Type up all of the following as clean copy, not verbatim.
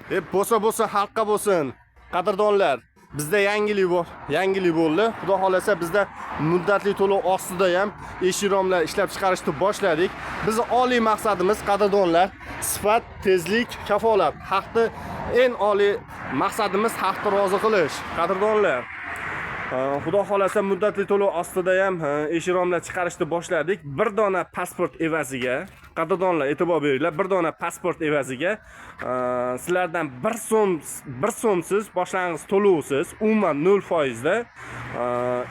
Bo'lsa bo'lsin, xalqqa bo'lsin. Qadrdonlar, bizda yangilik bor, yangilik bo'ldi. Xudo xolasa, bizda muddatli to'lov ostida ham eshik romlar ishlab chiqarishni boshladik. Bizni oliy maqsadimiz, qadrdonlar, sifat, tezlik, kafolat. Xalqni eng oliy maqsadimiz xalqni rozi qilish, qadrdonlar. Xudo xolasa, muddatli to'lov ostida ham eshik romlar chiqarishni boshladik. Bir dona pasport evaziga, qadrdonlar, e'tibor beringlar, bir dona pasport evaziga sizlardan 1 so'm, 1 so'msiz, boshlang'ich to'lovsiz, umuman 0 foizda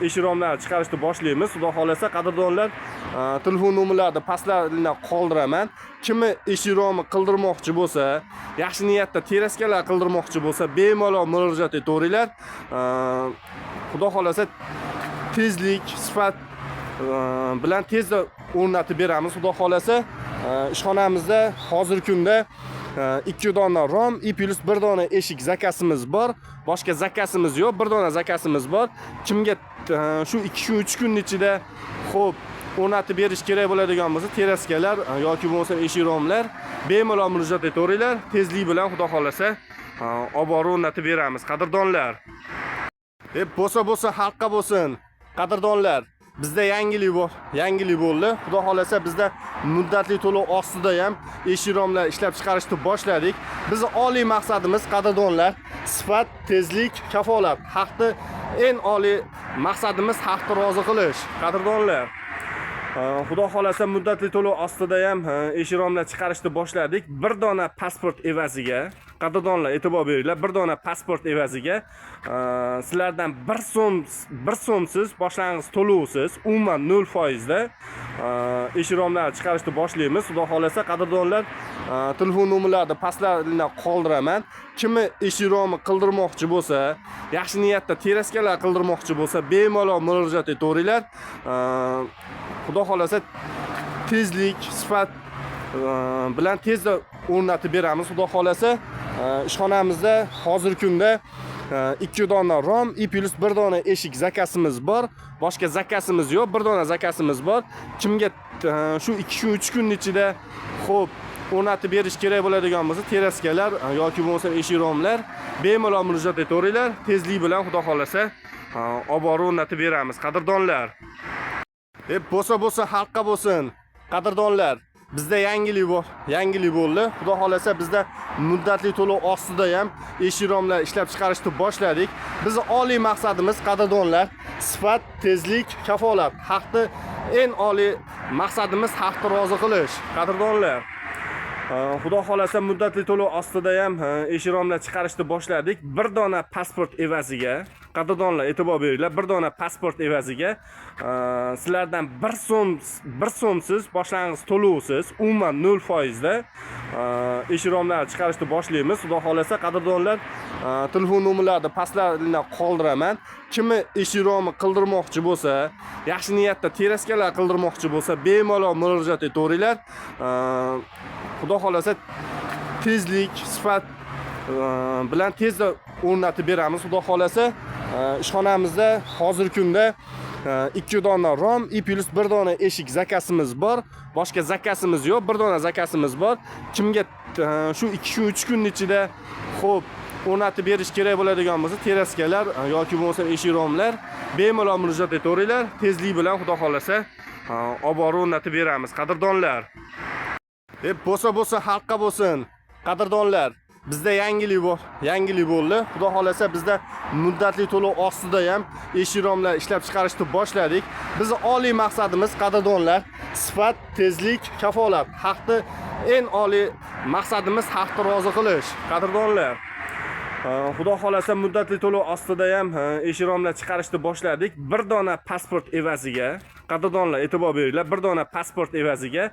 eshik romlarni chiqarishni boshlaymiz. Xudo xolasa, qadrdonlar, telefon nomerlarini pastlardan qoldiraman. Kimi eshik romi qildirmoqchi bo'lsa, yaxshi niyatda teraskalar qildirmoqchi bo'lsa, bemalol murojaat etaveringlar. Xudo xolasa, tezlik, sifat bilan tezda o'rnatib beramiz, xudo xolasa. Ishxonamizda hozirgi kunda ikki dona rom и плюс bir dona eshik zakazimiz bor. Boshqa zakazimiz yo'q, bir dona zakazimiz bor. Kimga shu 2 shu 3 kunni ichida, xo'p, o'rnatib berish kerak bo'ladigan bo'lsa, teraskalar yoki bo'lmasam eshik romlar, bemalol murojaat etaveringlar. Tezlik bilan, xudo xolasa, olib borib o'rnatib beramiz, qadrdonlar. Bo'lsa bo'lsin, xalqqa bo'lsin. Qadrdonlar, bizda yangilik bor, yangilik bo'ldi. Xudo xolasa, bizda muddatli to'lov ostida ham eshik romlar ishlab chiqarishni boshladik. Bizni oliy maqsadimiz, qadrdonlar, sifat, tezlik, kafolat. Xalqni eng oliy maqsadimiz xalqni rozi qilish, qadrdonlar. Xudo xolasa, muddatli to'lov ostida ham eshik romlar chiqarishni boshladik. Bir dona pasport evaziga, qadrdonlar, e'tibor beringlar, bir dona pasport evaziga sizlardan 1 so'm, 1 so'msiz, boshlang'ich to'lovsiz, umuman 0 foizda eshik romlarni chiqarishni boshlaymiz. Xudo xolasa, qadrdonlar, telefon nomerlarini pastlardan qoldiraman. Kimi eshik romi qildirmoqchi bo'lsa, yaxshi niyatda teraskalar qildirmoqchi bo'lsa, bemalol murojaat etaveringlar. Xudo xolasa, tezlik, sifat bilan tezda o'rnatib beramiz, xudo xolasa. Ishxonamizda hozirgi kunda ikki dona rom и плюс bir dona eshik zakazimiz bor. Boshqa zakazimiz yo'q, bir dona zakazimiz bor. Kimga shu 2 shu 3 kunni ichida, xo'p, o'rnatib berish kerak bo'ladigan bo'lsa, teraskalar yoki bo'lmasam eshik romlar, bemalol murojaat etaveringlar. Tezlik bilan, xudo xolasa, olib borib o'rnatib beramiz, qadrdonlar. Bo'lsa bo'lsin, xalqqa bo'lsin. Qadrdonlar, bizda yangilik bor, yangilik bo'ldi. Xudo xolasa, bizda muddatli to'lov ostida ham eshik romlar ishlab chiqarishni boshladik. Bizni oliy maqsadimiz, qadrdonlar, sifat, tezlik, kafolat. Xalqni eng oliy maqsadimiz xalqni rozi qilish, qadrdonlar. Xudo xolasa, muddatli to'lov ostida ham eshik romlar chiqarishni boshladik. Bir dona pasport evaziga, qadrdonlar, e'tibor beringlar, bir dona pasport evaziga sizlardan 1 so'm, 1 so'msiz, boshlang'ich to'lovsiz, umuman 0 foizda eshik romlarni chiqarishni boshlaymiz. Xudo xolasa, qadrdonlar, telefon nomerlarini pastlardan qoldiraman. Kimi eshik romi qildirmoqchi bo'lsa, yaxshi niyatda teraskalar qildirmoqchi bo'lsa, bemalol murojaat etaveringlar. Xudo xolasa, tezlik, sifat bilan tezda o'rnatib beramiz, xudo xolasa. Ishxonamizda hozirgi kunda ikki dona rom и плюс bir dona eshik zakazimiz bor. Boshqa zakazimiz yo'q, bir dona zakazimiz bor. Kimga shu 2 shu 3 kunni ichida, xo'p, o'rnatib berish kerak bo'ladigan bo'lsa, teraskalar yoki bo'lmasam eshik romlar, bemalol murojaat etaveringlar. Tezlik bilan, xudo xolasa, olib borib o'rnatib beramiz, qadrdonlar. Bo'lsa bo'lsin, xalqqa bo'lsin. Qadrdonlar, bizda yangilik bor, yangilik bo'ldi. Xudo xolasa, bizda muddatli to'lov ostida ham eshik romlar ishlab chiqarishni boshladik. Bizni oliy maqsadimiz, qadrdonlar, sifat, tezlik, kafolat. Xalqni eng oliy maqsadimiz xalqni rozi qilish, qadrdonlar. Xudo xolasa, muddatli to'lov ostida ham eshik romlar chiqarishni boshladik. Bir dona pasport evaziga, qadrdonlar, e'tibor beringlar, bir dona pasport evaziga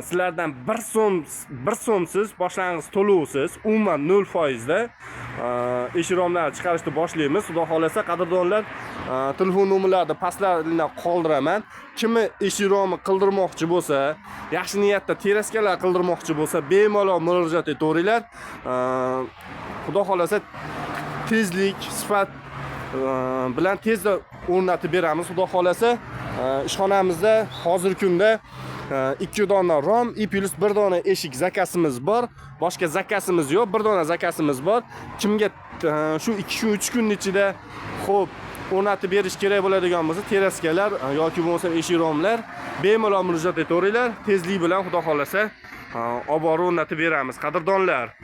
sizlardan 1 so'm, 1 so'msiz, boshlang'ich to'lovsiz, umuman 0 foizda eshik romlarni chiqarishni boshlaymiz. Xudo xolasa, qadrdonlar, telefon nomerlarini pastlardan qoldiraman. Kimi eshik romi qildirmoqchi bo'lsa, yaxshi niyatda teraskalar qildirmoqchi bo'lsa, bemalol murojaat etaveringlar. Xudo xolasa, tezlik, sifat bilan tezda o'rnatib beramiz, xudo xolasa. Ishxonamizda hozirgi kunda 2 dona rom и плюс 1 dona eshik заказ imiz bor. Boshqa заказ imiz yo'q, bir dona заказ imiz bor. Kimga shu 2 shu 3 kun ichida, xo'p, o'rnatib berish kerak bo'ladigan bo'lsa, терраска lar yoki bo'lmasam eshik romlar, bemalol murojaat etaveringlar. Tezlik bilan, xudo xohlasa, olib borib o'rnatib beramiz, qadrdonlar.